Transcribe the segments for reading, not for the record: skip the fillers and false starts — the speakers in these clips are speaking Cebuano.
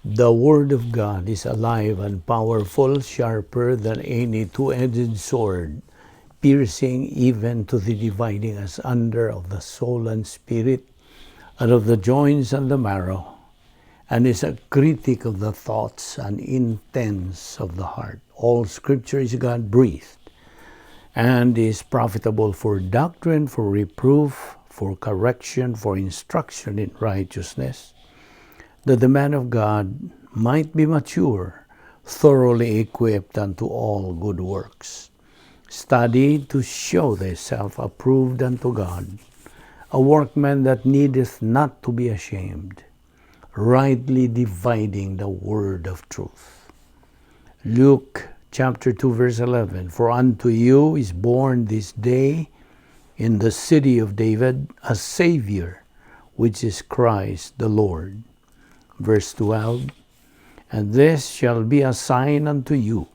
The Word of God is alive and powerful, sharper than any two-edged sword, piercing even to the dividing asunder of the soul and spirit, and of the joints and the marrow, and is a critic of the thoughts and intents of the heart. All Scripture is God-breathed, and is profitable for doctrine, for reproof, for correction, for instruction in righteousness, that the man of God might be mature, thoroughly equipped unto all good works. Study to show thyself approved unto God, a workman that needeth not to be ashamed, rightly dividing the word of truth. Luke chapter 2 verse 11, "For unto you is born this day in the city of David a Savior, which is Christ the Lord." Verse 12, "And this shall be a sign unto you: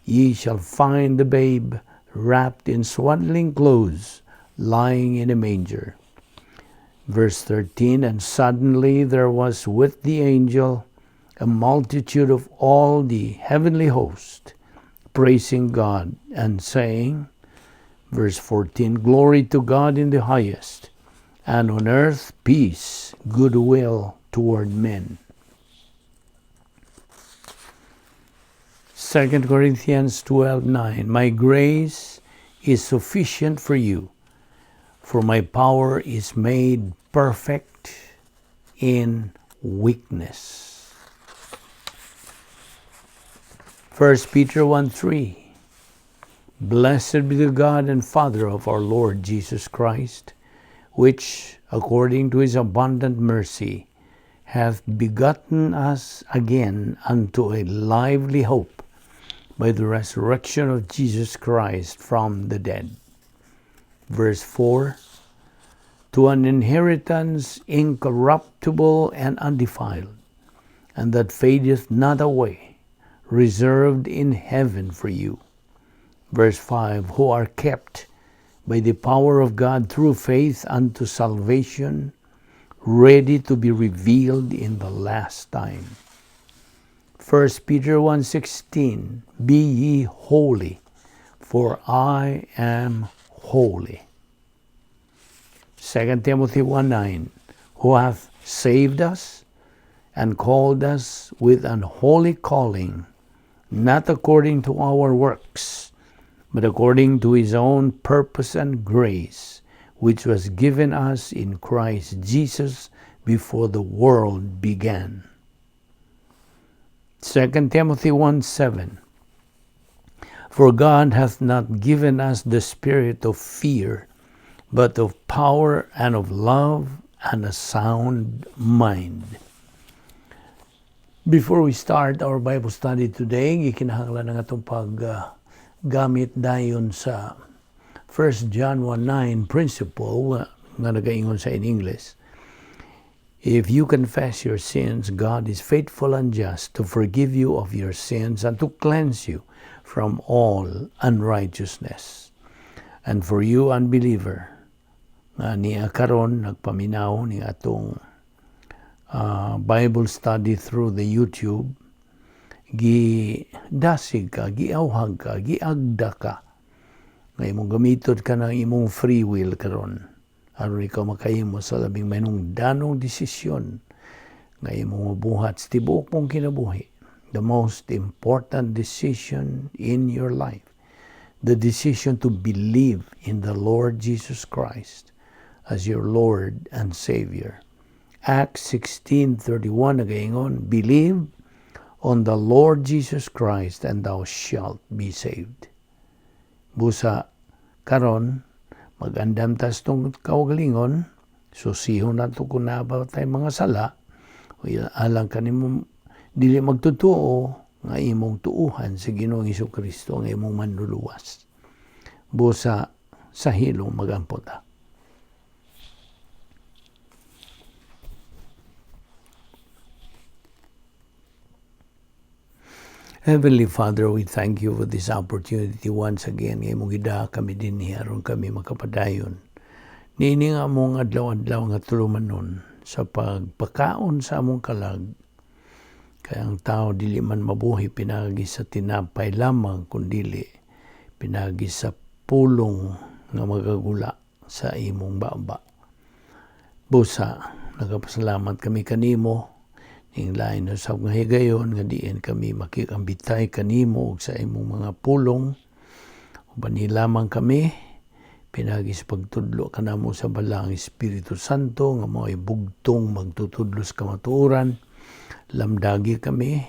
ye shall find the babe wrapped in swaddling clothes, lying in a manger." Verse 13, "And suddenly there was with the angel a multitude of all the heavenly host, praising God and saying," verse 14, "Glory to God in the highest, and on earth peace, goodwill toward men." 2 Corinthians 12:9, "My grace is sufficient for you, for my power is made perfect in weakness." 1 Peter 1:3, "Blessed be the God and Father of our Lord Jesus Christ, which, according to his abundant mercy, hath begotten us again unto a lively hope by the resurrection of Jesus Christ from the dead." Verse 4, "To an inheritance incorruptible and undefiled, and that fadeth not away, reserved in heaven for you." Verse 5, "Who are kept by the power of God through faith unto salvation, ready to be revealed in the last time." 1 Peter 1:16, "Be ye holy, for I am holy." 2 Timothy 1:9, "Who hath saved us and called us with an holy calling, not according to our works, but according to his own purpose and grace, which was given us in Christ Jesus before the world began." 2 Timothy 1:7, "For God hath not given us the spirit of fear, but of power and of love and a sound mind." Before we start our Bible study today, gikinahanglan ang atong paggamit dayon sa 1 John 1:9 principle nga nagaingon sa in English, "If you confess your sins, God is faithful and just to forgive you of your sins and to cleanse you from all unrighteousness." And for you, unbeliever, nga niya karon nagpaminaw ni atong Bible study through the YouTube, gi dasig ka, giawhag ka, giagda ka nga imong gamiton ka ng imong free will karon aron ikaw makahimo sa labing mahinungdanong desisyon nga imong mabuhat sa tibuok mong kinabuhi. The most important decision in your life. The decision to believe in the Lord Jesus Christ as your Lord and Savior. Acts 16:31 nagaingon, "Believe on the Lord Jesus Christ and thou shalt be saved." Busa karon magandam tas tong kaugalingon, susihon nato kung naa ba tay mga sala, alang kanimo dili magtotoo nga imong tuuhan sa Ginoong Kristo ang imong manluluwas. Busa sa hilong magampo ta. Heavenly Father, we thank you for this opportunity once again. Nga imong gida kami dinhi aron kami makapadayon niini nga among adlaw-adlaw nga tulumanon sa pagpakaon sa among kalag. Kay ang tao dili man mabuhi pinaagi sa tinapay lamang, kundili pinaagi sa pulong nga magagula sa imong baba. Busa, nagapasalamat kami kanimo ning lain usab nga higayon nga diin kami makikambitay kanimo ug sa imong mga pulong. Ubani lamang kami pinaagi sa pagtudlo kanamo sa Balaang Espiritu Santo nga mao'y bugtong magtutudlo sa kamatuoran. Lamdagi kami,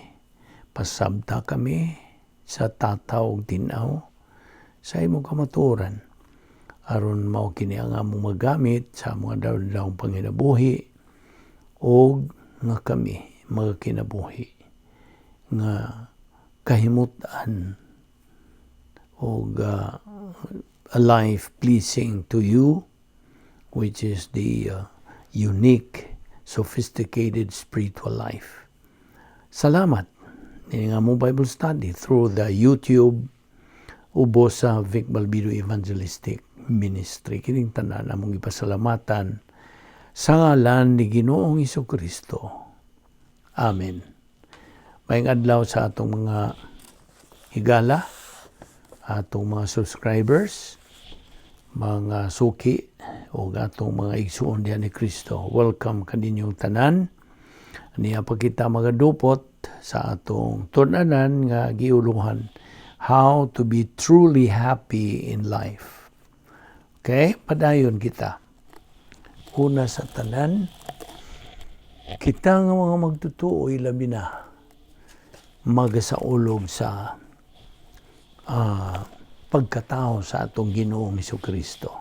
pasabta kami sa tataw ug tin-aw sa imong kamatuoran aron mao kini ang among magamit sa among adlaw panginabuhi ug nga kami magakinabuhi nga kahimut-an og a life pleasing to you, which is the unique, sophisticated spiritual life. Salamat. Ini nga among Bible study through the YouTube ubos sa Vic Balbido Evangelistic Ministry. Kining tanan among ipasalamatan sa ngalan ni Ginoong Kristo. Amen. Maayong adlaw sa atong mga higala, atong mga subscribers, mga suki, o atong mga igsuon diha ni Kristo. Welcome kaninyong tanan. Niya pa kita magadupot sa atong tun-anan nga giuluhan "How to be Truly Happy in Life." Okay, padayon kita. Una sa tanan, kita nga mga magtutuo labi na magasaulog sa pagkatao sa atong Ginoong Kristo.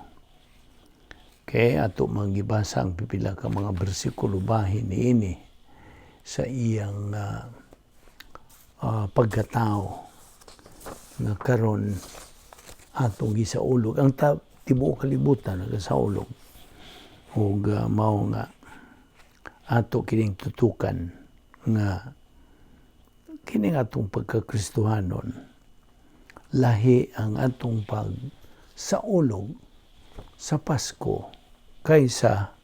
Okay, ato manggibasa ang pipila ka mga bersikulo bahin niini sa iyang pagkatao nga karon atong gisaulog ang tibuok kalibutan nagasaulog ug mao nga ato kining tutukan nga kining atong pagkakristohanon, lahi ang atong pag saulog sa Pasko kaysa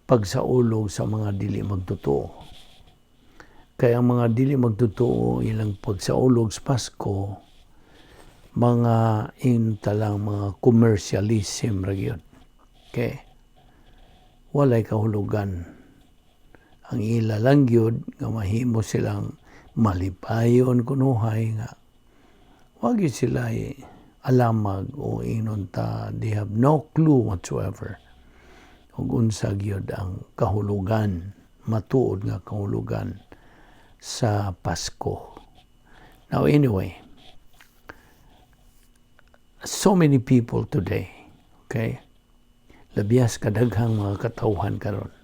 pagsaulog sa mga dili magtotoo. Kaya ang mga dili magtotoo, ilang pagsaulog sa Pasko, mga intalang mga commercialism ra gyud. Okay. Walay kahulugan. Ang ila lang gyud nga mahimo silang malipayon kunuhay nga wag gyud sila alamag o inon ta they have no clue whatsoever ug unsa gyud ang kahulugan, matuod nga kahulugan sa Pasko. Now anyway, so many people today, okay? Labias kadaghang mga katawhan karon.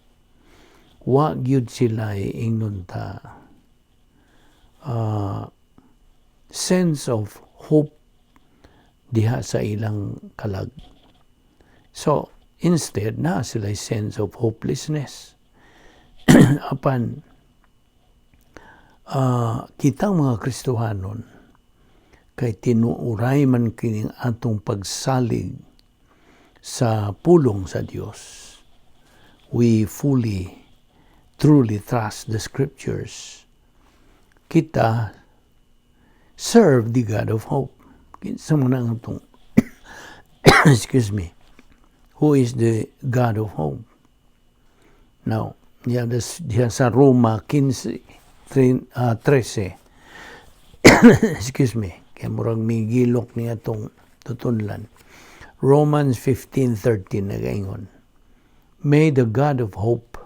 Wa gyud sila ingnon ta sense of hope diha sa ilang kalag. So, instead, na sila sense of hopelessness. Apan, kitang mga Kristohanon, kay tinuuray man kining atong pagsalig sa pulong sa Dios. We fully, truly trust the scriptures. Kita serve the God of hope. Kinsa man ang atong, excuse me, who is the God of hope? Now, diya, diya sa Roma 15, 13, excuse me, kaya murag may gilok niya itong tutunlan. Romans 15:13 nagaingon, "May the God of hope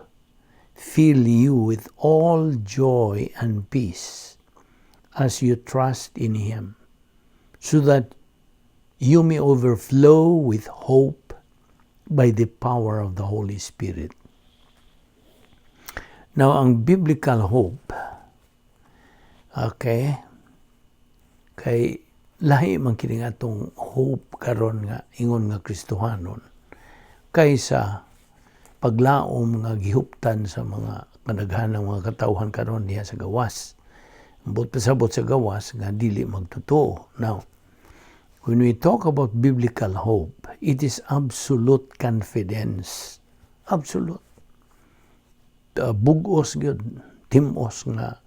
fill you with all joy and peace as you trust in Him, so that you may overflow with hope by the power of the Holy Spirit." Now, ang biblical hope, okay, kay lahi man kini atong hope karon nga ingon nga Kristohanon kaysa paglaom nga gihuptan sa mga kadaghanang mga katawhan karon diha sa gawas. Ambot pasabot sa gawas nga dili magtotoo. Now, when we talk about biblical hope, it is absolute confidence. Absolute. Bugos gyud. timos nga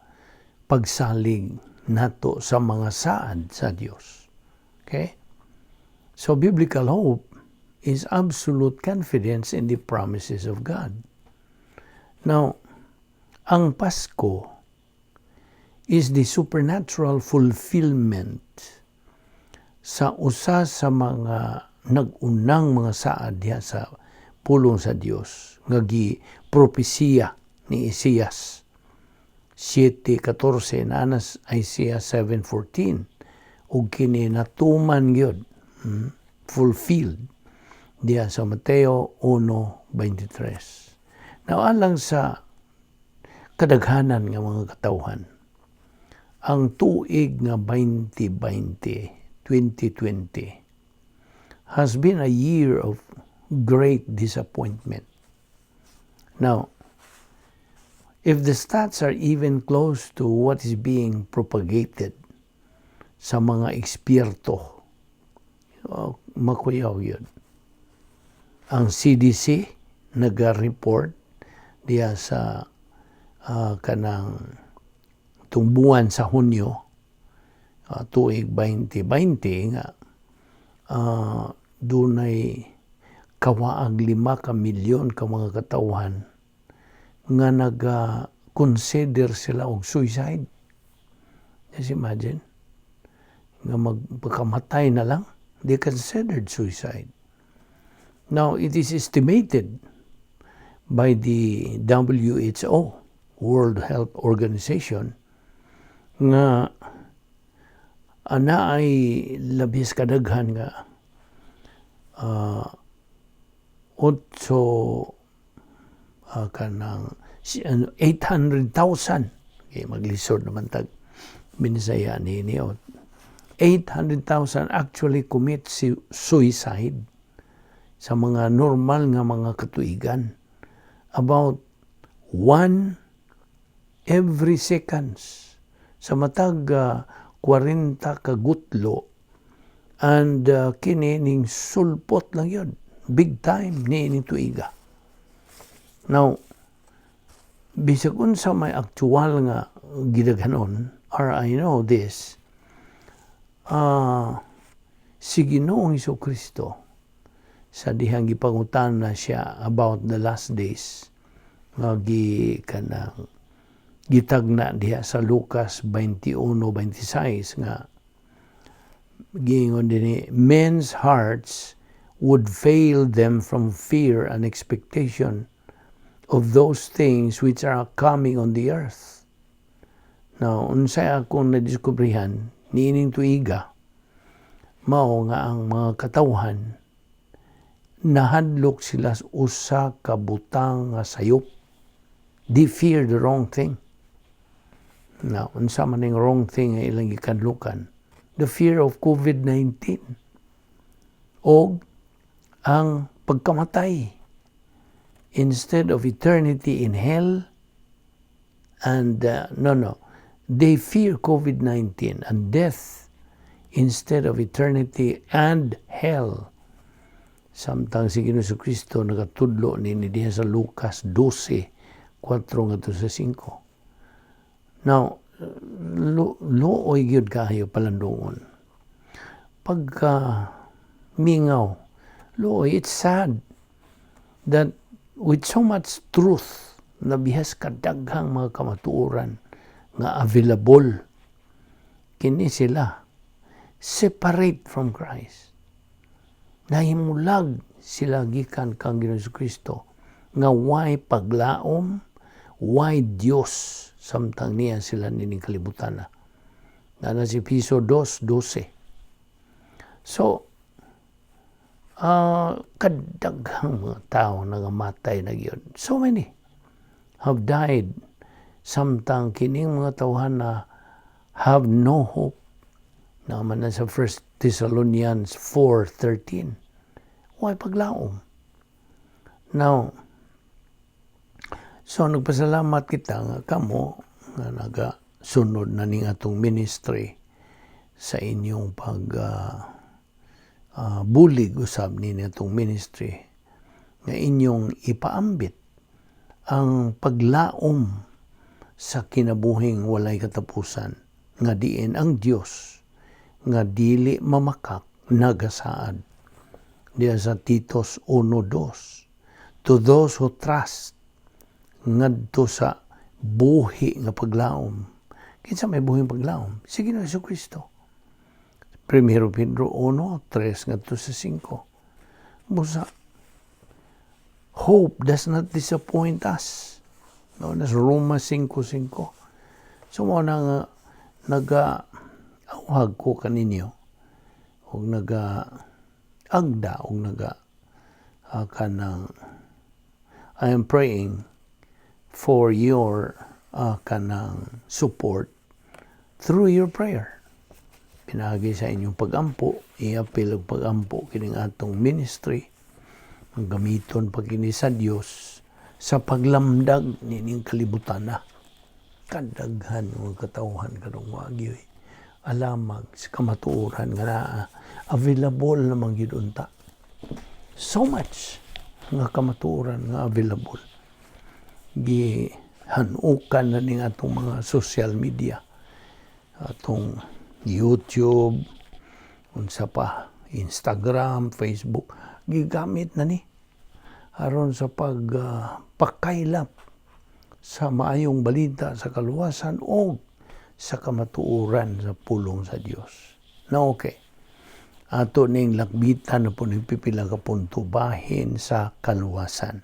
pagsalig nato sa mga saad sa Dios. Okay? So biblical hope is absolute confidence in the promises of God. Now, ang Pasko is the supernatural fulfillment sa usa sa mga nag-unang mga saad diha sa pulong sa Dios nga gi propesiya ni Isaias 7:14 na Isaiah 7:14, ug kini natuman gyud, fulfilled diha sa Mateo 1:23. Now, alang sa kadaghanan nga mga katawhan, ang tuig nga 2020, 2020 has been a year of great disappointment. Now, if the stats are even close to what is being propagated sa mga eksperto, oh, makuyaw gyud. Ang CDC naga-report diya sa kanang tungbuan sa Hunyo tuig 2020 nga dunay kawaag 5 ka milyon ka mga katawhan nga naga-consider sila og suicide. Just imagine nga magpakamatay na lang, they considered suicide. Now, it is estimated by the WHO, World Health Organization, nga ana ay labis kadaghan nga otso kanang 800,000, okay, maglisod naman tag Binisaya ni 800,000 actually commit suicide sa mga normal nga mga katuigan, about one every seconds, sa matag 40 kagutlo, and kini ning sulpot lang gyud big time ni ining tuiga. Now, bisag unsa may aktual nga gidaghanon, or I know this, si Ginoong Kristo, sa dihang gipangutana siya about the last days nga gi kanang gitagna diha sa Lucas 21:26, nga giingon dinhi, men's hearts would fail them from fear and expectation of those things which are coming on the earth. Now, unsay akong nadiskubrihan niining tuiga, mao nga ang mga katawhan nahadlok sila sa usa ka butang nga sayop. They fear the wrong thing. Now, unsa man ning wrong thing nga ilang gikadlukan? The fear of COVID-19 o ang pagkamatay instead of eternity in hell and no, they fear COVID-19 and death instead of eternity and hell, samtang si Ginoong Kristo nagatudlo ni diha sa Lucas 12:4 ngadto sa 5. Now, luoy gyud kaayo palandungon. Pagka mingaw, luoy, it's sad that with so much truth na bihas kadaghang mga kamatuoran nga available, kini sila separate from Christ. Nahimulag sila gikan kang Ginoong Kristo nga way paglaom, way Dios samtang niya sila nining kalibutan na. Na si Efeso 2:12. So, kadaghang mga tao nangamatay na gyud. So many have died samtang kining mga tawhan na have no hope. Naman na sa 1 Thessalonians 4:13. Way paglaom. Now, so nagpasalamat kita nga kamo nga nagasunod na ning atong ministry sa inyong pag bulig usab ni atong ministry nga inyong ipaambit ang paglaom. Sa kinabuhing walay katapusan nga diin ang Dios nga dili mamakak nagasaad. Diya sa Titos 1:2, to those who trust ngadto sa buhi nga paglaom. Kinsa may buhi paglaom? Si Ginoo Kristo. Primero Pedro 1:3 ngadto sa 5. Busa hope does not disappoint us. No, nas Roma 5:5. So mao na nga naga awhag ko kaninyo og naga agda og naga kanang I am praying for your kanang support through your prayer. Pinaagi sa inyong pagampo, iapil og pagampo kining atong ministry, ang gamiton pa kini sa Dios sa paglamdag nining kalibutan na. Kadaghan mga katawhan karong wa gyoy alamag sa kamatuoran nga naa available naman gyud unta. So much nga kamatuoran nga available. Gihanukan na ning atong mga social media, atong YouTube, unsa pa, Instagram, Facebook, gigamit na ni aron sa pag pakaylap sa maayong balita sa kaluwasan o sa kamatuoran sa pulong sa Dios. Na okay. Ato ning lakbitan na po ning pipila ka punto bahin sa kaluwasan.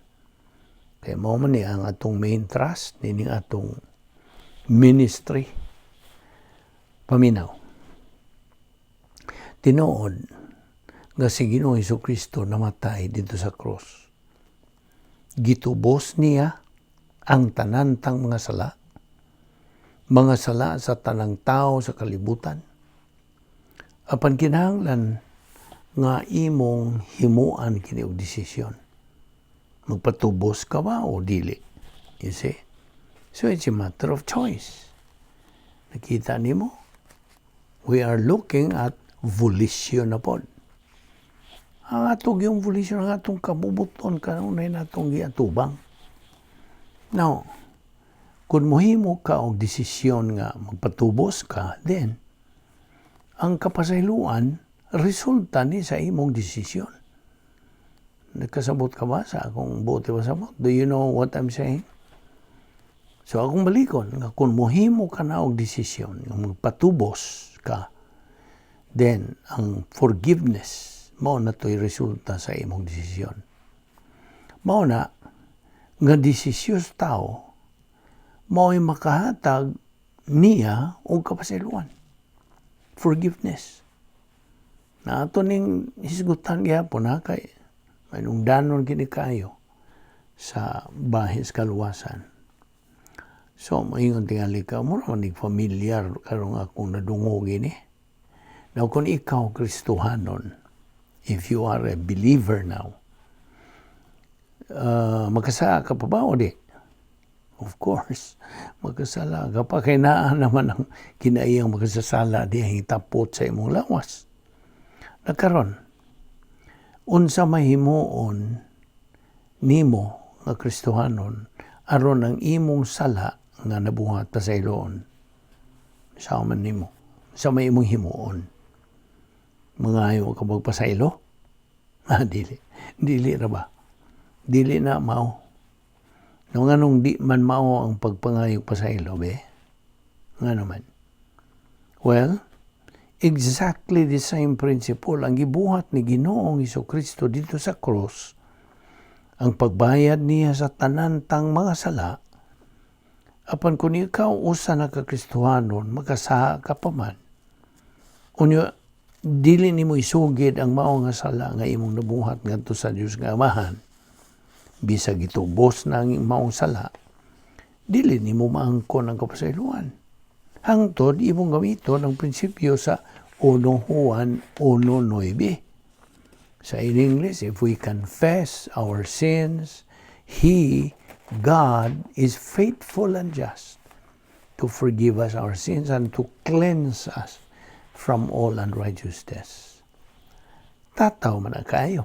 Kay mao man ni ang atong main thrust nining atong ministry. Paminaw. Tinuod nga si Ginoong Kristo namatay dito sa cross. Gitubos niya ang tanan tang mga sala sa tanang tao sa kalibutan. Apan kinahanglan nga imong himuan kini og desisyon. Magpatubos ka ba o dili? You see? So it's a matter of choice. Nakita nimo? We are looking at volition na pod. Ang atong yung volition, ang atong kabubuton, kanunay natong giatubang. Now, kung muhimo ka og desisyon nga magpatubos ka, then, ang kapasayloan, resulta ni sa imong desisyon. Nagkasabot ka ba sa akong buot pasabot? Do you know what I'm saying? So akong balikon, nga kung muhimo ka na og desisyon, nga magpatubos ka, then ang forgiveness mao na to'y resulta sa imong desisyon. Mao na nga desisyon sa tao mao'y makahatag niya og kapasayloan. Forgiveness. Na ato ning hisgutan gyapon ha, kay manungdanon kini kayo sa bahin sa kaluwasan. So, maingon tingali ka, mura man familiar karong akong nadungog ini. Now, kung ikaw Kristohanon, if you are a believer now, makasala ka pa ba o di? Of course, makasala ka pa. Kay naa naman ang kinaiyang makasasala di ang tapot sa imong lawas. Nakaron, unsa mahimuon nimo nga Kristohanon aron ang imong sala nga nabuhat pasayloon sa man nimo sa may imong himuon? Mangayo ka magpasaylo? Ah, dili dili ra ba? Dili na mao. No, nganong di man mao ang pagpangayo pasaylo be? Ngano man? Well, exactly the same principle ang gibuhat ni Ginoong Kristo dito sa cross, ang pagbayad niya sa tanan tang mga sala. Apan kung ikaw usa na ka Kristohanon, makasala ka pa man, unya dili nimo isugid ang mao nga sala nga imong nabuhat ngadto sa Dios nga Amahan, bisag gitubos na ang maong sala, dili nimo maangkon ang kapasayloan hangtod imong gamiton ang prinsipyo sa 1 Juan 1:9. Sa in English, if we confess our sins, He, God, is faithful and just to forgive us our sins and to cleanse us from all unrighteousness. Tataw man ang kayo.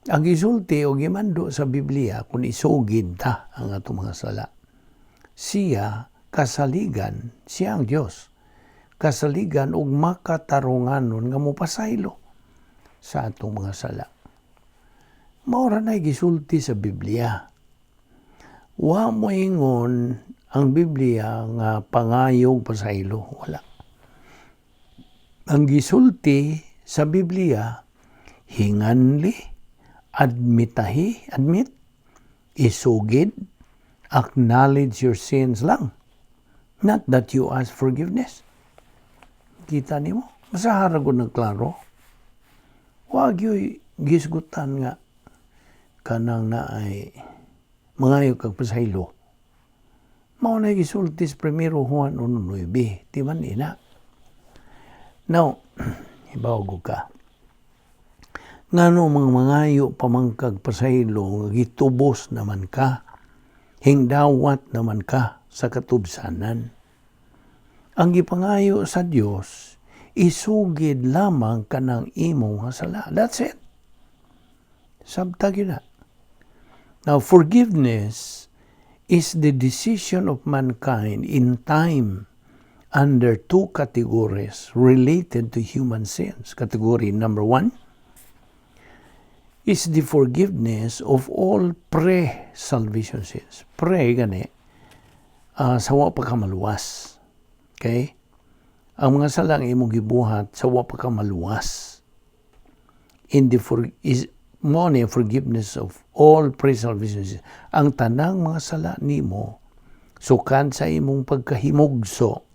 Ang gisulti o gimando sa Biblia kung isugid ta ang atong mga sala. Siya kasaligan, siya ang Dios. Kasaligan ug makatarunganon nga mopasaylo sa atong mga sala. Mao ra na gisulti sa Biblia. Wa moingon ang Biblia nga pangayog pasaylo, wala. Ang gisulti sa Biblia, hinganli, admitahi, admit, isugid, acknowledge your sins lang. Not that you ask forgiveness. Kita nimo? Masahara ko nagklaro. Wa gyuy gisgutan nga kanang naay mangayo kag pasaylo. Mao na gisulti sa Primero Juan 1:9. Di man ina? Now, hibaw ka. Ngano mga mangayo pa man kag pasaylo nga gitubos naman ka, hingdawat naman ka sa katubsanan? Ang gipangayo sa Dios, isugid lamang kanang imong sala. That's it. Sabta gyud na. Now, forgiveness is the decision of mankind in time under two categories related to human sins. Category number one is the forgiveness of all pre-salvation sins. Pre, gani, sa wa pa ka maluwas. Okay? Ang mga salang imong gibuhat sa wa pa ka maluwas. In the for, is mo ni forgiveness of all pre-salvation sins. Ang tanang mga sala nimo sukad sa imong pagkahimugso,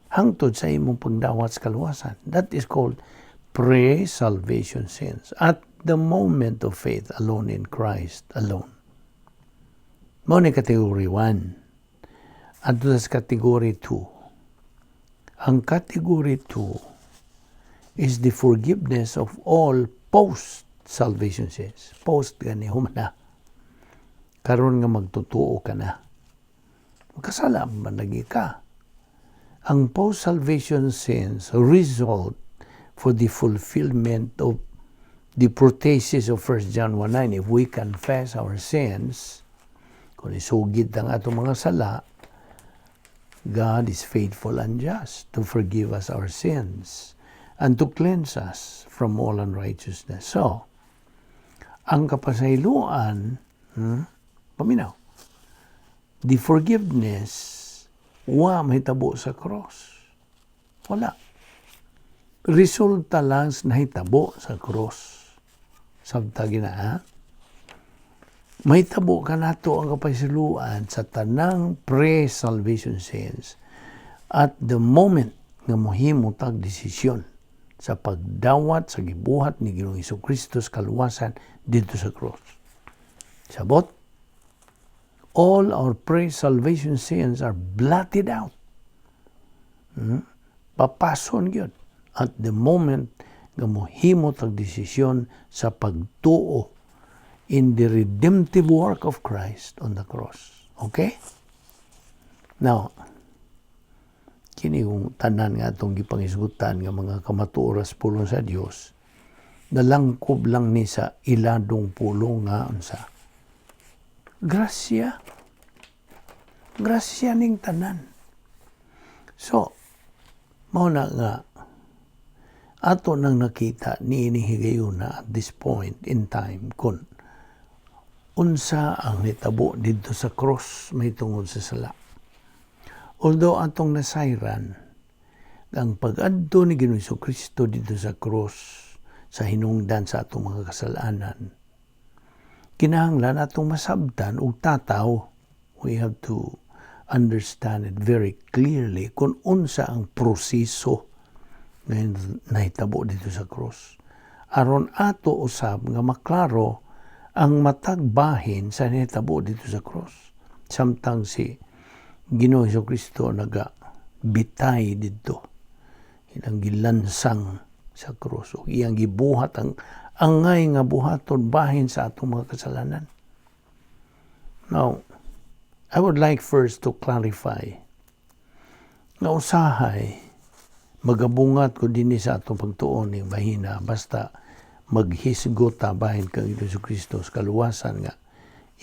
hangtod sa imong pagdawat sa kaluwasan. That is called pre-salvation sins. At the moment of faith alone in Christ alone. Mao ni category 1. Adto sa category 2. Ang category 2 is the forgiveness of all post-salvation sins. Post gani, human na. Karon nga magtutuo ka na. Magkasala man lagi ka. Ang post-salvation sins result for the fulfillment of the protasis of 1 John 1:9. If we confess our sins, kung isugid ang atong mga sala, God is faithful and just to forgive us our sins and to cleanse us from all unrighteousness. So, ang kapasayloan, paminaw, the forgiveness, wa mahitabo sa cross. Wala. Resulta lang sa nahitabo sa cross. Sabta gina, ha? Mahitabo ka nato ang kapasayloan sa tanang pre-salvation sins at the moment nga mohimo tag desisyon sa pagdawat sa gibuhat ni Ginoong Kristo sa kaluwasan dito sa cross. Sabot, all our pre-salvation sins are blotted out. Papason gyud at the moment nga mohimo tag desisyon sa pagtuo in the redemptive work of Christ on the cross. Okay? Now, kini kung tanan nga atong gipangisgutan nga mga kamatuoras pulong sa Dios, nalangkob lang ni sa iladong pulong nga unsa? Grasya. Grasya ning tanan. So, mao na nga ato nang nakita niini higayuna at this point in time kung unsa ang nitabo didto sa cross may tungod sa sala. Although atong nasayran ang pag-adto ni Ginoong Kristo didto sa cross sa hinungdan sa atong mga kasalanan, kinahanglan atong masabtan og tataw. We have to understand it very clearly kung unsa ang proseso nga nahitabo dito sa cross. Aron ato usab nga maklaro ang matag bahin sa nahitabo dito sa cross. Samtang si Ginoong Kristo naga bitay didto, ilang gilansang sa krus ug iyang gibuhat ang angay nga buhaton bahin sa atong mga kasalanan. Now, I would like first to clarify nga usahay magabungat ko dinhi sa atong pagtuon ning bahina basta maghisgot ta bahin kang Hesus Kristo sa kaluwasan nga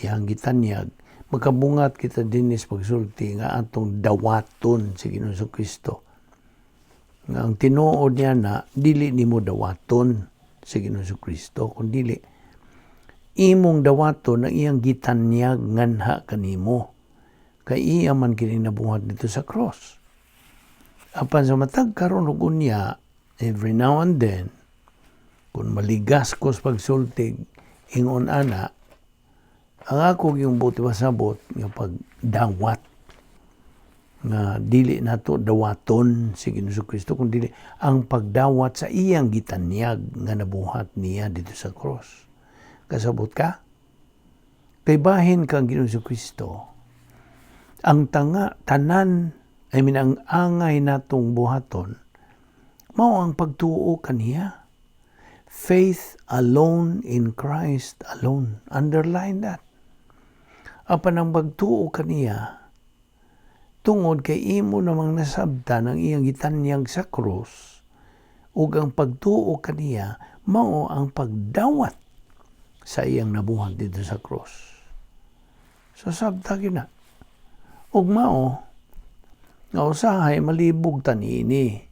iyang gitanyag. Makabungat kita dinhi sa pagsulti nga atong dawaton si Ginoong Kristo. Nga ang tinuod niya na dili nimo dawaton si Ginoong Kristo, kun dili imong dawaton ang iyang gitanyag nganha kanimo. Kay iya man kini nabuhat didto sa cross. Apan sa matag karon ug unya, every now and then, kung maligas ko sa pagsultig, ingon ana, ang ako yung buot pasabot nga pagdawat nga dili nato dawaton si Ginoong Kristo kung dili ang pagdawat sa iyang gitanyag nga nabuhat niya didto sa cross. Kasabot ka? Kay bahin kang Ginoong Kristo, ang tanga, tanan, I mean, ang angay natong buhaton, mao ang pagtuo kaniya. Faith alone in Christ alone. Underline that. Apan ang pagtuo kaniya, tungod kay imo namang nasabtan ang iyang gitanyag sa krus, ug ang pagtuo kaniya mao ang pagdawat sa iyang nabuhat didto sa krus. So sabta gyud na. Ug mao nga usahay malibog ta niini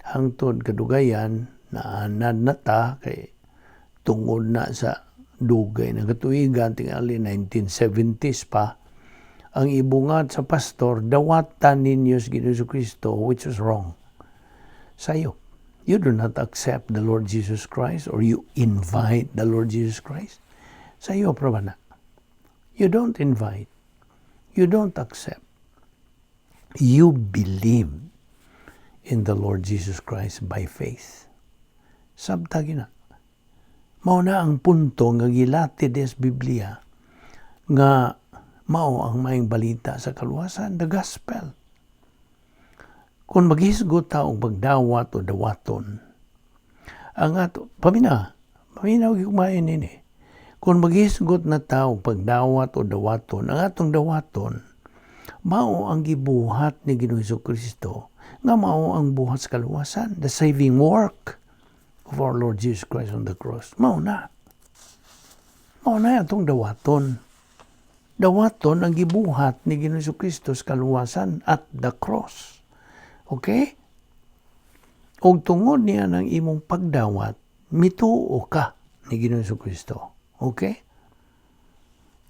hangtod kadugayan naanad na ta kay tungod na sa dugay ng katuigan, tingali 1970s pa ang ibungat sa pastor, dawatan ninyo sa Ginoong Kristo, which is wrong. Sayo, you do not accept the Lord Jesus Christ or you invite the Lord Jesus Christ. Sayo, ba na? You don't invite. You don't accept. You believe in the Lord Jesus Christ by faith. Sabta na. Mao na ang punto nga gilati des Biblia nga mao ang maayong balita sa kaluwasan, the gospel. Kung maghisgot ta og pagdawat o dawaton, ang ato, pamina, paminaw kumain nini. Kung maghisgot na ta og pagdawat o dawaton, ang atong dawaton, mao ang gibuhat ni Ginoong Kristo nga mao ang buhat sa kaluwasan, the saving work of our Lord Jesus Christ on the cross. Mao na. Mao na atong dawaton. Dawaton ang gibuhat ni Ginoong Kristo sa kaluwasan at the cross. Okay? Og tungod niya ng imong pagdawat, mituo ka ni Ginoong Kristo. Okay?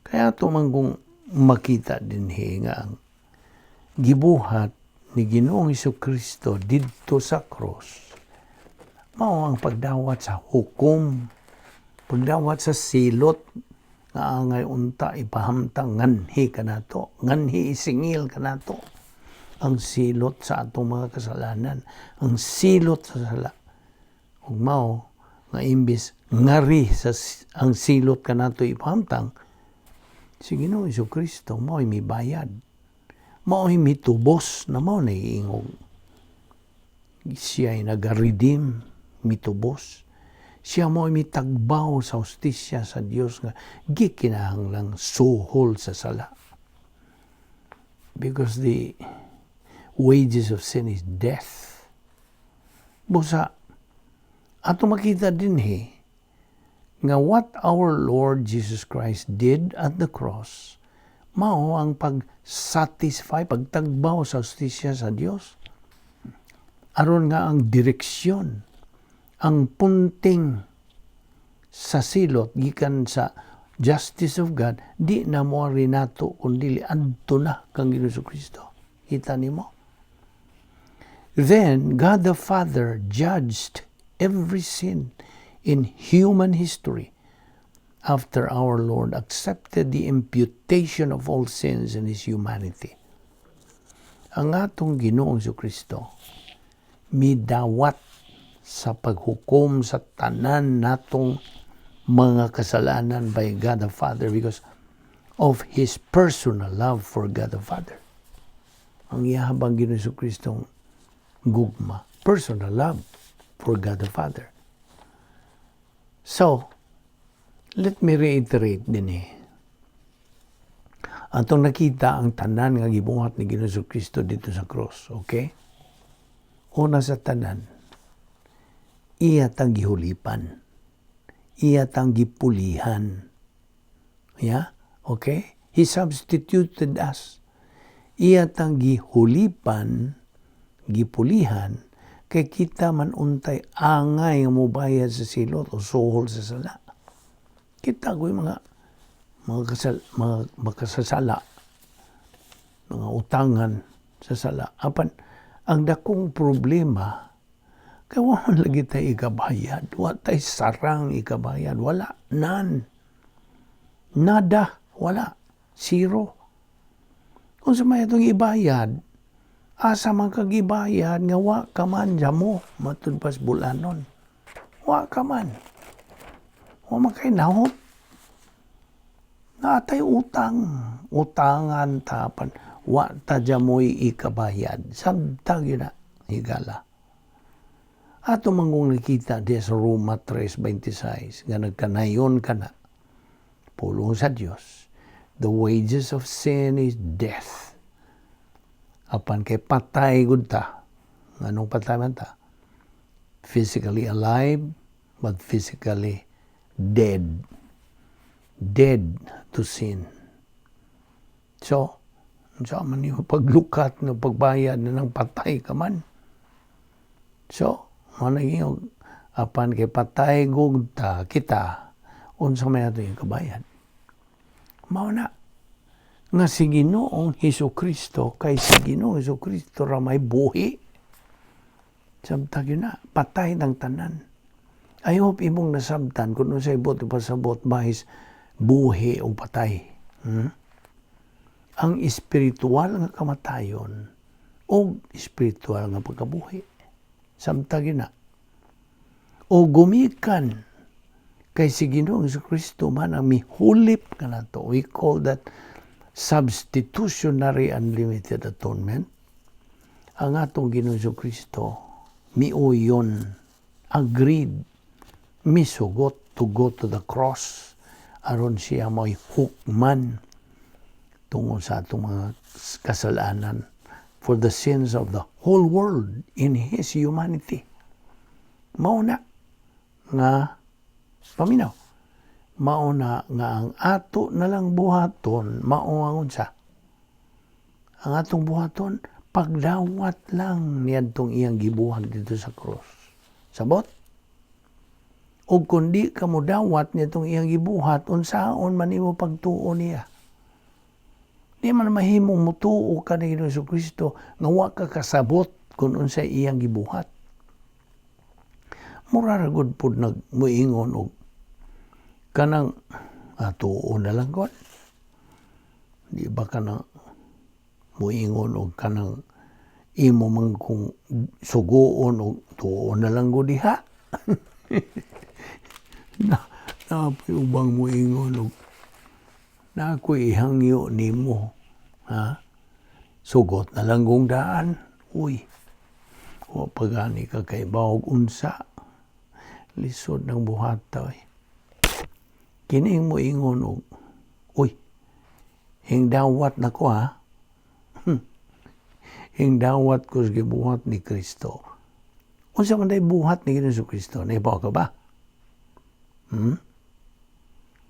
Kaya tumang kung makita dinhi nga ang gibuhat ni Ginoong Kristo didto sa cross, mao ang pagdawat sa hukom, pagdawat sa silot nga angay unta ipahamtang nganhi kanato, nganhi isingil kanato ang silot sa atong mga kasalanan, ang silot sa sala. Ug mao nga imbis ngari sa ang silot kanato ipahamtang, si Ginoong Kristo mao'y mibayad. Mao'y mitubos na mao na iingog. Siya ay nag-redeem, mitubos. Siya mo mitagbaw sa hustisya sa Dios nga gikinahanglang suhol sa sala. Because the wages of sin is death. Busa, ato makita dinhi nga what our Lord Jesus Christ did at the cross, mao ang pag-satisfy, pagtagbaw sa hustisya sa Dios. Aron nga ang direksyon, ang punting sa silot gikan sa justice of God, di na mo nato kun dili adto na kang Ginoong Kristo. Kita nimo? Then God the Father judged every sin in human history after our Lord accepted the imputation of all sins in His humanity. Ang atong Ginoong Kristo midawat sa paghukom sa tanan natong mga kasalanan by God the Father because of His personal love for God the Father. Ang iyahabang Ginoong Kristong gugma, personal love for God the Father. So, let me reiterate dinhi. Atong nakita ang tanan nga gibuhat ni Ginoong Kristo didto sa cross, okay? Una sa tanan, iya tang gihulipan. Iya tang gipulihan. Yeah? Okay? He substituted us. Iya tang gihulipan, gipulihan, kay kita man untay angay nga mobayad sa silot o suhol sa sala. Kita ko'y mga makasasala, mga utangan sa sala. Apan, ang dakong problema, kay wa man lagi tay ikabayad, wa tay sarang ikabayad, wala, none. Nada, wala, zero. Kung sa may atong ibayad, asa man kag ibayad nga wa ka man jamo, matud pas bulanon. Wa ka man. Wa man kay nahot. Natay utang, utangan tapan, wa ta jamoy ikabayad. Samtang yun na, higala. Ato mangong nakita di sa Roma 3:26 nga nagkanayon ka na. Pulong sa Dios. The wages of sin is death. Apan kay patay gud ta. Anong patay man ta? Physically alive, but physically dead. Dead to sin. So, unsa man yung paglukat ng pagbayad na ng patay ka man. So, mo naging apan kay patay gud ta kita, unsa may ato yung kabayad. Mao na nga si Ginoong Hesus Kristo, kay si Ginoong Hesus Kristo ra may buhi. Samtang yun na, patay ng tanan. I hope imong nasabtan kung unsay buot pasabot bahis buhi o patay. Ang espiritual nga kamatayon o espiritual nga pagkabuhi. Samtang yun na. O gumikan kay si Ginoong Kristo man ang mihulip kanato. We call that substitutionary unlimited atonement. Ang atong Ginoong Kristo miuyon, agreed, misugot to go to the cross aron siya mo'y hukman tungod sa atong mga kasalanan for the sins of the whole world in His humanity. Mao na nga paminaw. Mao na nga ang ato na lang buhaton mao ang unsa. Ang atong buhaton, pagdawat lang niadtong iyang gibuhat dito sa cross. Sabot? O kung di ka mo dawat nitong iyang gibuhat, unsaon man imo pagtuo niya? Di man mahimong mutuo ka ni Ginoong Kristo nga wa ka kasabot kung unsay iyang gibuhat. Mura ra gud pud nag muingon og kanang tuo na lang god. Di ba kanang muingon og kanang imo man kung suguon og tuo na lang gud diha. Na napoy ubang muingon og na ako'y ihangyo nimo, ha, sugot na lang kong daan. Uy, wa pa gani ka kay bawog unsa lisod ng buhata, oy. Kining moingon og, "Uy, hingdawat na ko, ha, hingdawat ko sa gibuhat ni Kristo." Unsa man day buhat ni Ginoong Kristo? Naibaw ka ba?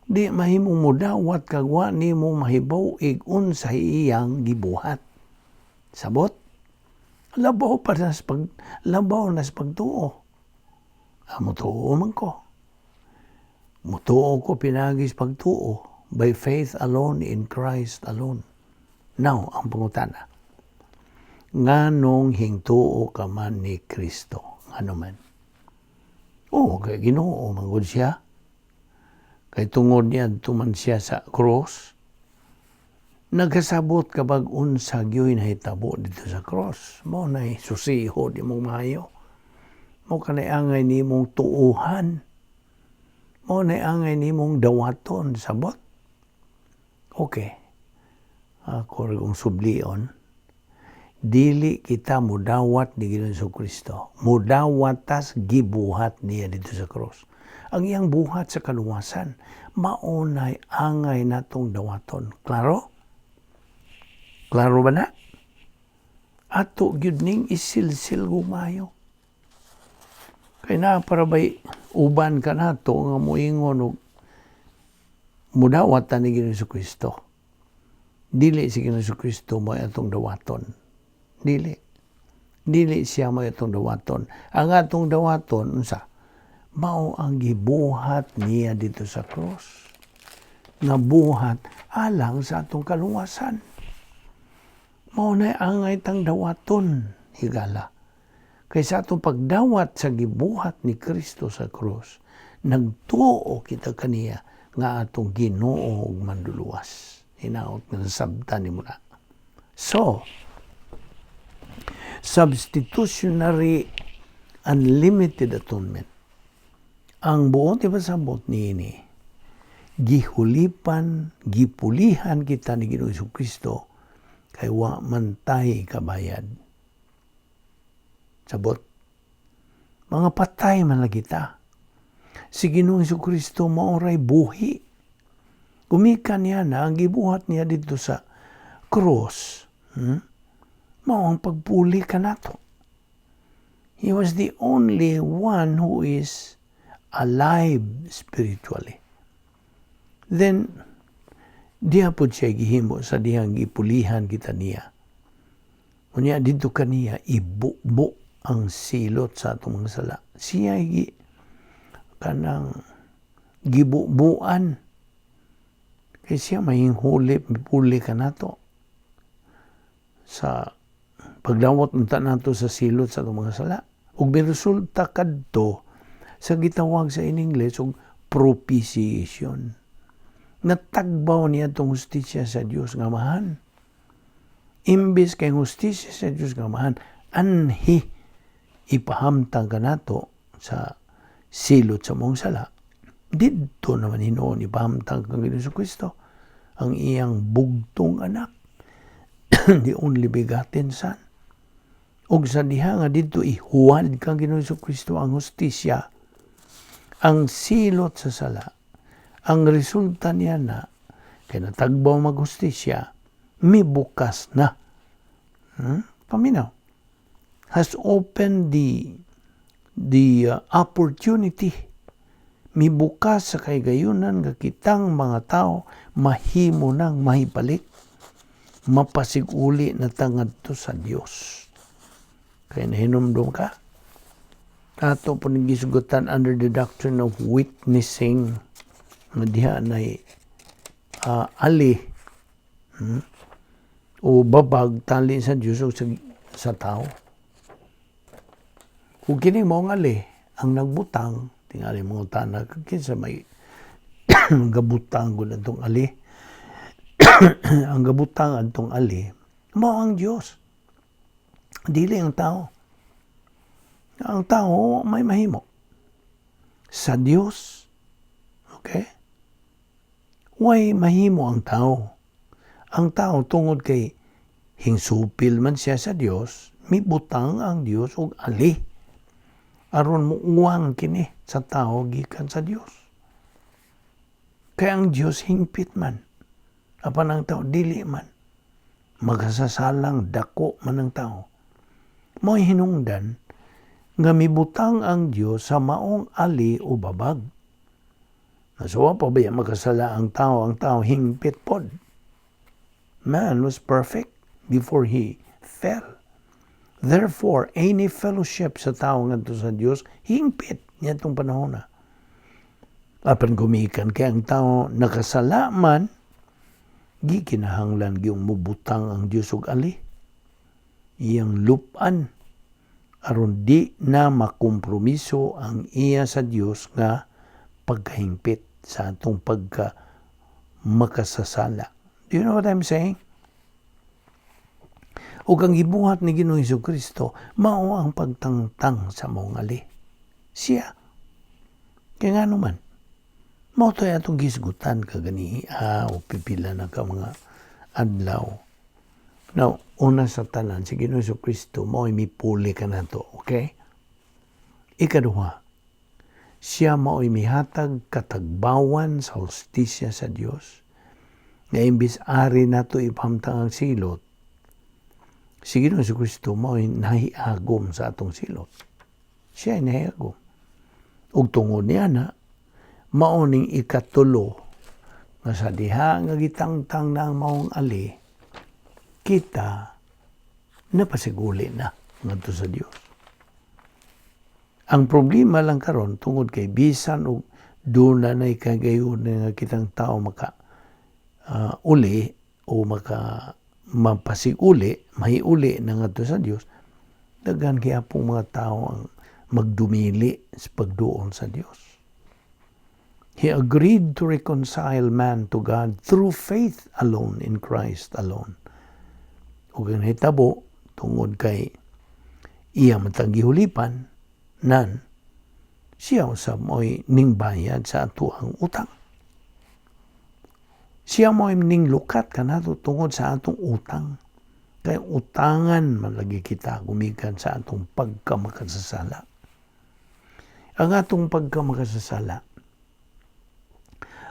Di mahimong mudawat kag wa nimo mahibaw ig unsa iyang gibuhat. Sabot? Labaw pa nas pag labaw nas pagtuo. Ah, mutuo man ko. Mutuo ko pinagis pagtuo, by faith alone in Christ alone. Now, ang pangutana. Nganong hingtuo ka man ni Kristo? Ngano man? Oh, kay Ginoo man gud siya. Kay tungod niya man siya sa cross. Nagkasabot ka bag unsa gyoy nahitabo dito sa cross? Mao na susiho di mong maayo. Mao kanay angay nimong tuuhan. Mao na angay nimong dawaton, sabot. Okay. Ako ra kong sublion. Dili kita mudawat ni Ginoong Kristo. Mudawat tas gibuhat niya dito sa cross. Ang iyang buhat sa kaluwasan, maunay angay natong dawaton. Klaro? Klaro ba na? Ato gyud ning isilsil gumayo. Kay na para bay uban ka nato nga moingon og mudawat ta ni Ginoong Kristo. Dili si Ginoong Kristo mo atong dawaton. Dili. Dili siya mo atong dawaton. Ang atong dawaton, unsa? Mao ang gibuhat niya didto sa cross. Nga buhat alang sa atong kaluwasan. Mao na angay tang dawaton, higala. Kay sa atong pagdawat sa gibuhat ni Kristo sa cross, nagtuo kita kaniya nga atong Ginoo ug Manluluwas. Hinaot nga nasabtan nimo na. So, substitutionary unlimited atonement. Ang buot ipasabot niini, gihulipan, gipulihan kita ni Ginoong Kristo kay wa man tay kabayad. Sabot, mga patay man lagi ta. Si Ginoong Kristo maoray buhi. Gumikan niya na ang gibuhat niya didto sa cross. Mao ang pagpuli kanato. He was the only one who is alive spiritually. Then, diha po siya gihimo sa dihang gipulihan kita niya. Unya didto kaniya ibubo ang silot sa atong mga sala. Siya gi kanang gibubuan. Kay siya mahinghuli, mipuli kanato sa pagdawat unta nato sa silot sa atong mga sala. Ug resulta kadto sa gitawag sa in English og propitiation. Natagbaw niya itong hustisya sa Dios nga Amahan. Imbis kay hustisya sa Dios nga Amahan, anhi ipahamtang kanato sa silot sa mong sala. Didto naman hinuon ipahamtang kang Ginoong Kristo ang iyang bugtong anak, the only begotten Son. Ug sa diha nga didto ihuwad kang Ginoong Kristo ang hustisya, ang silot sa sala, ang resulta niya na kay natagbaw maghustisya, mibukas na. Paminaw. Has opened the opportunity. Mibukas sa kahigayunan nga kitang mga tao mahimo nang mahibalik, mapasiguli na tangadto sa Dios. Kaya nahinumdum ka, ato po ning gisugutan under the doctrine of witnessing nga diha nay ali o babag tali sa Dios o sa tao. Kung kini mo ang ali, ang nagbutang, tingali mga tanak, kinsa may gabutang gud atong ali? Ang gabutang atong ali, mao ang Dios. Dili ang tao. Ang tao may mahimo. Sa Dios, okay? Way mahimo ang tao. Ang tao, tungod kay hingsupil man siya sa Dios, mibutang ang Dios og ali aron muuwang kini sa tao gikan sa Dios. Kaya ang Dios hingpit man. Apan ang tao dili man. Magasasalang dako man ang tao. Mo'y hinungdan nga mibutang ang Dios sa maong ali o babag. Nasuwa pa ba makasala ang tao hingpit pod. Man was perfect before he fell. Therefore, any fellowship sa tao ngadto sa Dios hingpit niadtong panahon na. Apan gumikan kay ang tao nakasala man, gikinahanglan gyung mubutang ang Dios og ali. Iyang lupan aron di na makompromiso ang iya sa Dios nga pagkahingpit sa atong pagka makasasala. Do you know what I'm saying? Ug ang gibuhat ni Ginoong Kristo mao ang pagtangtang sa maong ali. Siya. Kaya nga naman, mao to'y atong gisgutan kaganihi o pipila na ka mga adlaw. Now, una sa tanan, si Ginoong Kristo mao'y mipuli kanato, okay? Ikaduha, siya mao'y mihatag katagbawan sa hustisya sa Dios. Nga imbis ari nato ipahamtang ang silot, si Ginoong Kristo mao'y nahiagom sa atong silot. Siya ay nahiagom. Ug tungod niya na, mao ning ikatulo nga sa diha nga gitangtang na ang maong ali, Kita napasiguli na ngadto sa Dios. Ang problema lang karon, tungod kay bisan og duna nay kagayon nga kitang tao maka uli o maka mapasiguli, mahiuli na ngadto sa Dios, daghan gihapong mga tao ang magdumili sa pagduol sa Dios. He agreed to reconcile man to God through faith alone in Christ alone. Ug ang nahitabo, tungod kay iya man tang gihulipan, nan siya usab mo'y ning bayad sa atoang utang. Siya mo'y ning lukat kanato tungod sa atong utang. Kay utangan man lagi kita gumikan sa atong pagkamakasasala. Ang atong pagkamakasasala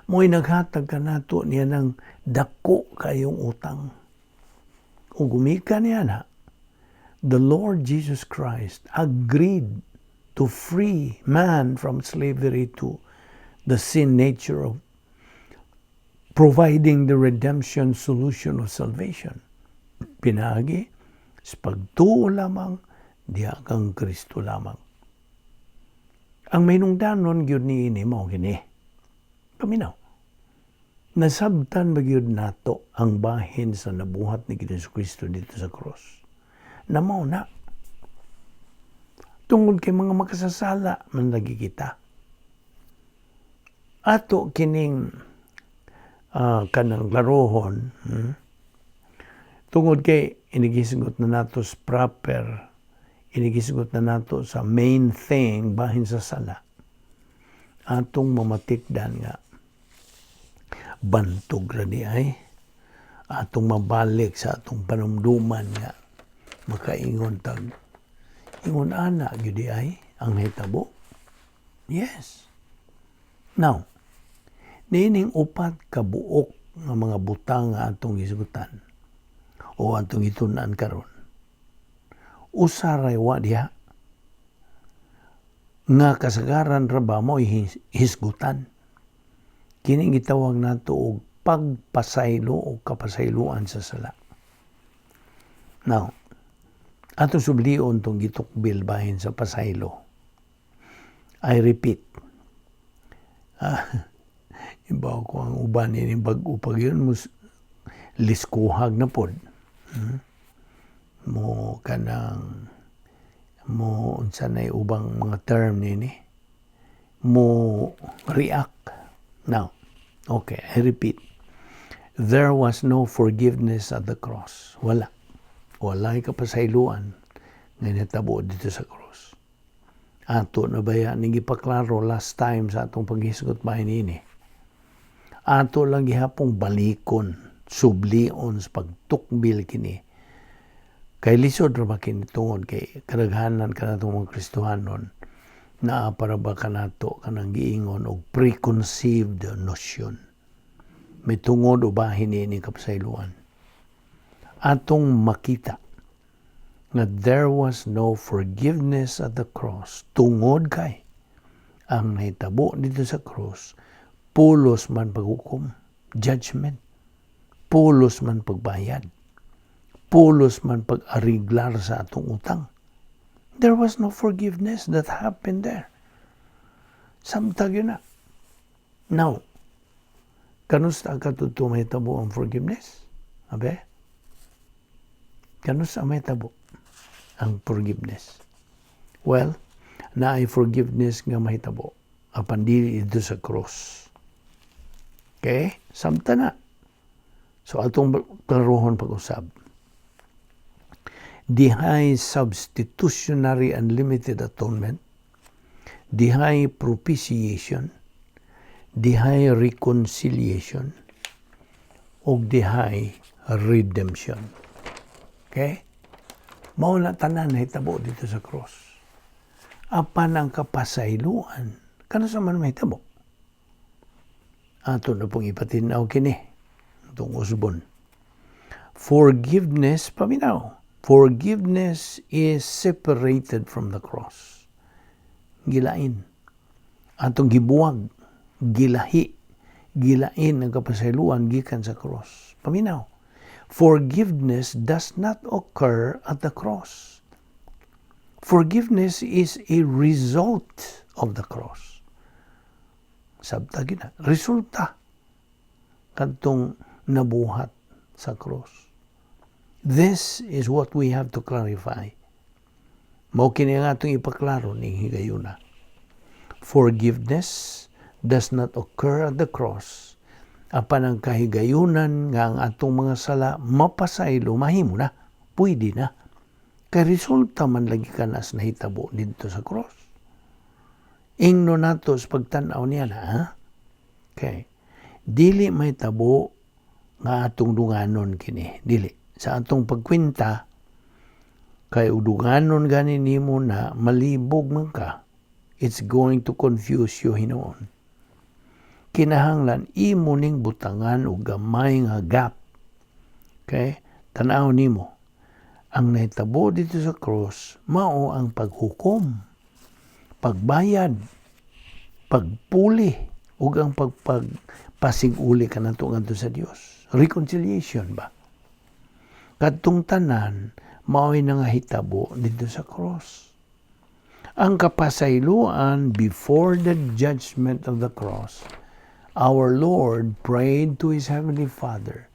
mo'y naghatag kanato niya ng dako kayong utang. Ug gumikan niya na, the Lord Jesus Christ agreed to free man from slavery to the sin nature of providing the redemption solution of salvation. Pinaagi sa pagtuo lamang diha kang Kristo lamang. Ang mahinungdanon gyud niini mao kini. Paminaw. Nasabtan ba gyud nato ang bahin sa nabuhat ni Kristo dito sa cross? Na mao na. Tungod kay mga makasasala man lagi kita. Ato kining kanang laruhon, Tungod kay inigisgot na nato sa proper, inigisgot na nato sa main thing bahin sa sala. Atong mamatikdan nga bantog ra di ay atong mabalik sa atong panumduman nga makaingon tag ingon ana gyud di ay ang nahitabo. Yes. Now, niining upat ka buok nga mga butang nga atong gisgutan o atong gitun-an karon, usa ray wa diha nga kasagaran ra ba mo hisgutan. Kini gitawag nato og pagpasaylo o kapasayloan sa sala. Now, ato sublion tong gitukbil bahin sa pasaylo. I repeat. Ibaw ko ang uban ini bag-o pag yun mo liskuhag na pod. Mo kanang mo unsa nay ubang mga term nini mo react. Now, okay, I repeat, there was no forgiveness at the cross. Wala, walay kapasayloan nga nahitabo dito sa cross. Ato na baya ning gipaklaro last time sa atong paghisgot bahin niini? Ato lang gihapong balikon, sublion sa pagtukbil kini kay lisod ra ba kini tungod kay kadaghanan kanatong mga Kristohanon naa para ba kanato kanang giingon og preconceived notion may tungod o bahin niini kapasayloan. Atong makita nga there was no forgiveness at the cross tungod kay ang nahitabo dito sa cross pulos man paghukom, judgment, pulos man pagbayad, pulos man pag-ariglar sa atong utang. There was no forgiveness that happened there. Samtag yun na. Now, kanusta kadto mahitabo ang forgiveness? Abe? Kanusta mahitabo ang forgiveness? Well, naay forgiveness nga mahitabo apan dili dito sa cross. Okay? Samta na. So atong klarohon pag-usab. Dihay substitutionary unlimited atonement, dihay propitiation, dihay reconciliation, ug dihay redemption. Okay? Mao na tanan nahitabo dito sa cross. Apan ang kapasayloan, kanus-a man mahitabo? Ato na pong ipatinaw kini itong usbon. Forgiveness, paminaw. Forgiveness is separated from the cross. Gilain. Atong gibuwag, gilahi, gilain ang kapasayloan gikan sa cross. Paminaw. Forgiveness does not occur at the cross. Forgiveness is a result of the cross. Sabta gina, resulta kadtong nabuhat sa cross. This is what we have to clarify. Mao kini ang atong ipaklaro ning higayuna. Forgiveness does not occur at the cross. Apan ang kahigayunan nga ang atong mga sala mapasaylo, mahimo na, pwede na. Kay resulta man lagi kanas nahitabo didto sa cross. Ingno nato sa pagtan-aw niya na, ha? Okay. Dili mahitabo nga atong dunganon kini. Dili. Sa atong pagkwenta, kay dunganon gani nimo na, malibog man ka. It's going to confuse you hinuon. Kinahanglan imo ning butangan og gamay nga gap. Okay? Tan-aw nimo. Ang nahitabo didto sa cross mao ang paghukom, pagbayad, pagpuli ug ang pagpasig-uli kanato ngadto sa Dios. Reconciliation ba? Kadtong tanan mao'y nangahitabo didto sa cross. Ang kapasayloan before the judgment of the cross, our Lord prayed to His Heavenly Father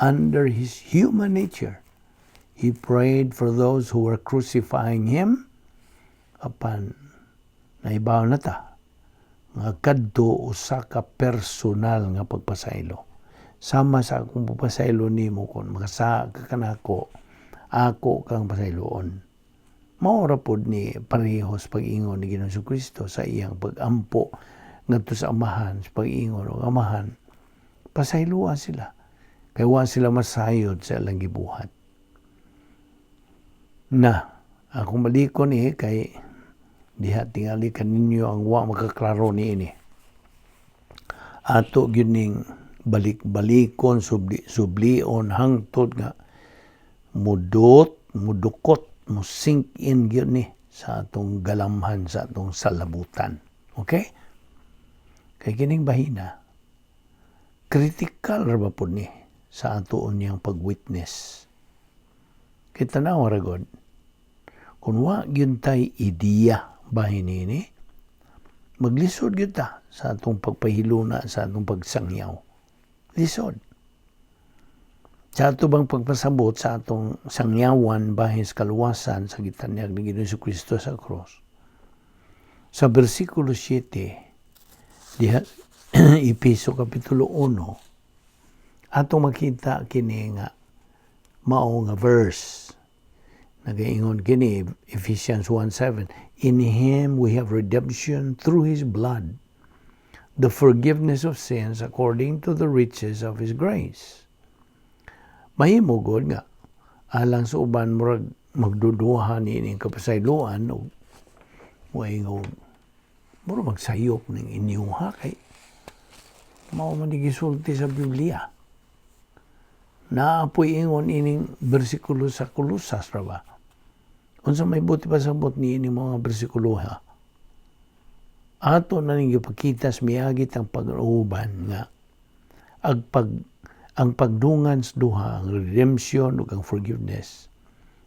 under His human nature. He prayed for those who were crucifying Him. Apan naibaw na ta nga kadto usa ka personal nga pagpasaylo. Sama sa akong pagpasaylo nimo kon makasaka ka kanako, ako kang pasayloon. Mao ra pod ni parehos pag-ingon ni Ginoong Kristo sa iyang pag-ampo ngadto sa Amahan, sa pag-ingon og, "Amahan, pasayloa sila kay wa sila masayod sa ilang gibuhat." Na akong balikon ni kay diha tingali kaninyo ang wa makaklaro niini. Ato gyud ning balik-balikon, subli, sublion hangtod nga mudot, mudukot, mo sink in gyud ni sa atong galamhan, sa atong salabutan. Okay? Kay kining bahina, critical ra ba pod ni sa atoon niyang pag-witness. Kay tanawa ra god, kung wa gyud tay ideya bahin nini, maglisod gyud ta sa atong pagpahiluna, sa atong pagsangyaw. Lisod. Sa ato bang pagpasabot sa atong sangyawan bahin sa kaluwasan sa gitanyag ni Ginoong Kristo sa cross. Sa versikulo 7, diha Epeso Kapitulo 1, atong makita kini nga mao nga verse. Nagaingon kini, Ephesians 1:7, "In Him we have redemption through His blood, the forgiveness of sins according to the riches of His grace." Mahimo gud nga alang sa uban murag magduduha ni ining kapasayloan og moingon murag magsayop ning inyuha kay mao man ni gisulti sa Biblia. Naapoy ingon ining bersikulo sa Kolosas ra ba? Unsa may buot pasabot ni ini mga bersikulo, ha? Ato na ning gipakita sa miagi ang pag-uban nga ang pagdungan sa duha, ang redemption ug ang forgiveness,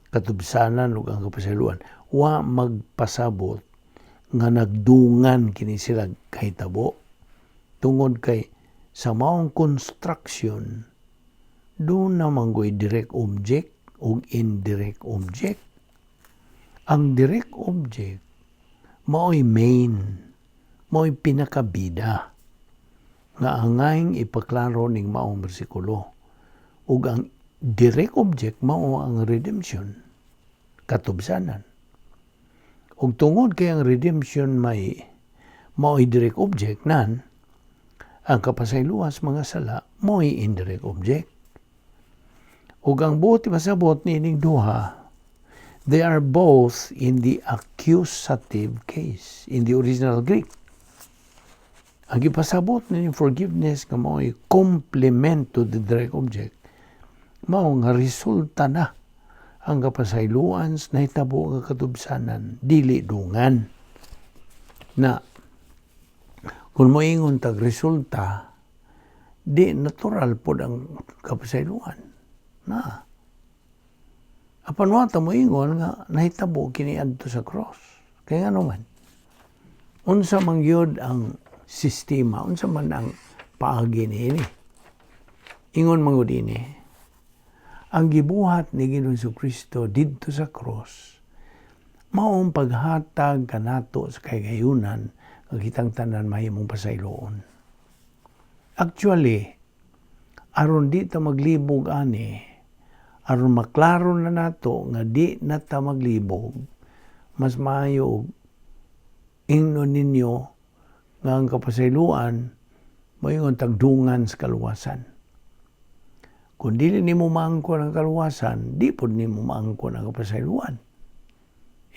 katubsanan ug ang kapasayloan, wa magpasabot nga nagdungan kini sila kahitabo tungod kay sa maong construction duna man goy direct object ug indirect object. Ang direct object mao'y main, mao'y pinakabida nga angayng ipaklaro ning maong bersikulo, ug ang direct object mao ang redemption, katubsanan. Ug tungod kay ang redemption may mao'y direct object nan, ang kapasayloan sa mga sala mao'y indirect object. Ug ang buot pasabot niining duha, they are both in the accusative case in the original Greek. Ang gipasabot ni forgiveness nga mao'y complement to the direct object, mao nga resulta na ang kapasayloan sa nahitabo nga katubsanan, dili dungan. Na kung moingon tag resulta, di natural pod ang kapasayloan. Na. Apan wa ta moingon nga nahitabo kini adto sa cross. Kaya nga naman, unsa man gyud ang sistema, unsa man ang paagi niini? Ingon man gud ini, ang gibuhat ni Ginoong Kristo didto sa cross, maong paghatag kanato sa kahigayunan nga kitang tanan mahimong pasayloon. Actually, aron di ta maglibog ani, aron maklaro na nato nga di na ta maglibog, mas maayo og ingnon ninyo nga ang kapasayloan moingon tagdungan sa kaluwasan. Kung dili nimo maangkon ang kaluwasan, di pod nimo maangkon ang kapasayloan.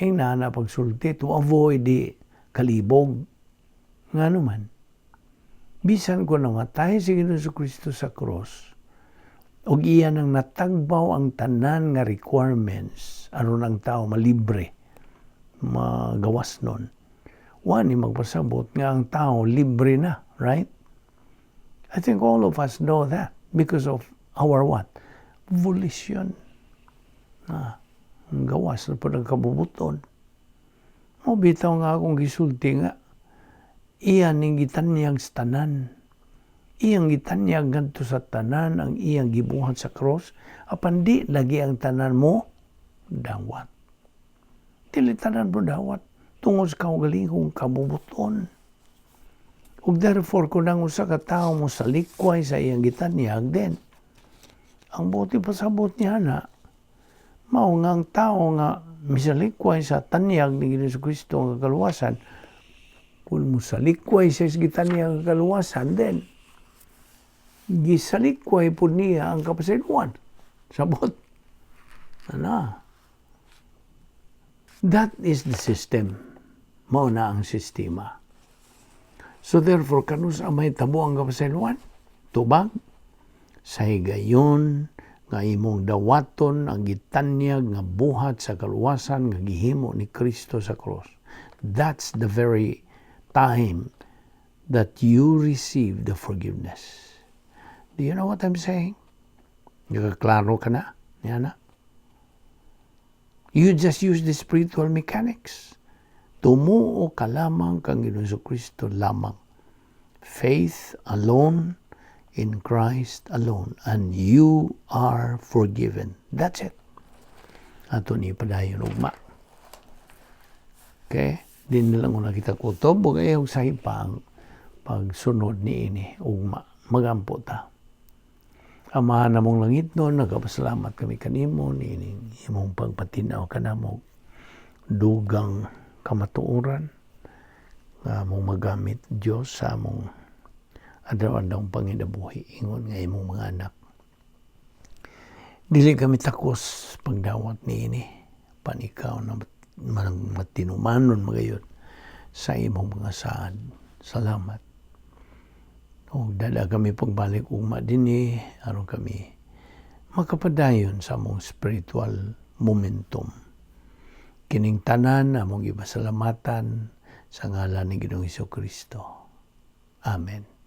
Ingna na pagsulti to avoid the kalibog. Nga naman, bisan kung namatay si Ginoong Kristo sa cross, ug iya nang natagbaw ang tanan nga requirements aron ang tao malibre, magawas nun. Wa ni magpasabot nga ang tao libre na, right? I think all of us know that because of our what? Volition. Ah, ang gawas na po ng kabubuton. Mao bitaw nga akong gisulti nga, iya ning gitanyag sa tanan. Iyang gitanyag ngadto sa tanan ang iyang gibuhat sa cross, apan di lagi ang tanan mo dawat. Dili tanan mo dawat tungod sa kaugalingong kabubuton. Ug therefore, kung ang usa ka tawo mo salikway sa iyang gitanyag, then ang buot ipasabot niya na mao nga ang tao nga misalikway sa tanyag ni Ginoong Kristo nga kaluwasan, kung mosalikway siya sa gitanyag nga kaluwasan, then gisalikway po niya ang kapasayloan. Sabot. Ana. That is the system. Mao na ang sistema. So therefore, kanus-a mahitabo ang kapasayloan? Tubag, sa higayon nga imong dawaton ang gitanyag nga buhat sa kaluwasan nga gihimo ni Kristo sa cross. That's the very time that you receive the forgiveness. Do you know what I'm saying? Nakaklaro ka na? Yan na. You just use the spiritual mechanics. Tumuo ka lamang kang Ginoong Kristo lamang. Faith alone in Christ alone, and you are forgiven. That's it. Ato ni padayon ugma. Okay? Dinhi lang una kita kutob, ug ayaw sa ang pagsunod ni ini ugma. Magampo ta. Amahan namong langitnon, nagapasalamat kami kanimo niining imong pagpatinaw kanamo dugang kamatuoran nga among magamit, Dios, sa among adlaw-adlaw panginabuhi ingon nga imong mga anak. Dili kami takos pagdawat niini, pan ikaw na matinumanon magayon sa imong mga saad. Salamat. Ug dala kami pagbalik ugma dinhi aron kami makapadayon sa among spiritual momentum. Kining tanan among gipasalamatan sa ngalan ni Ginoong Kristo. Amen.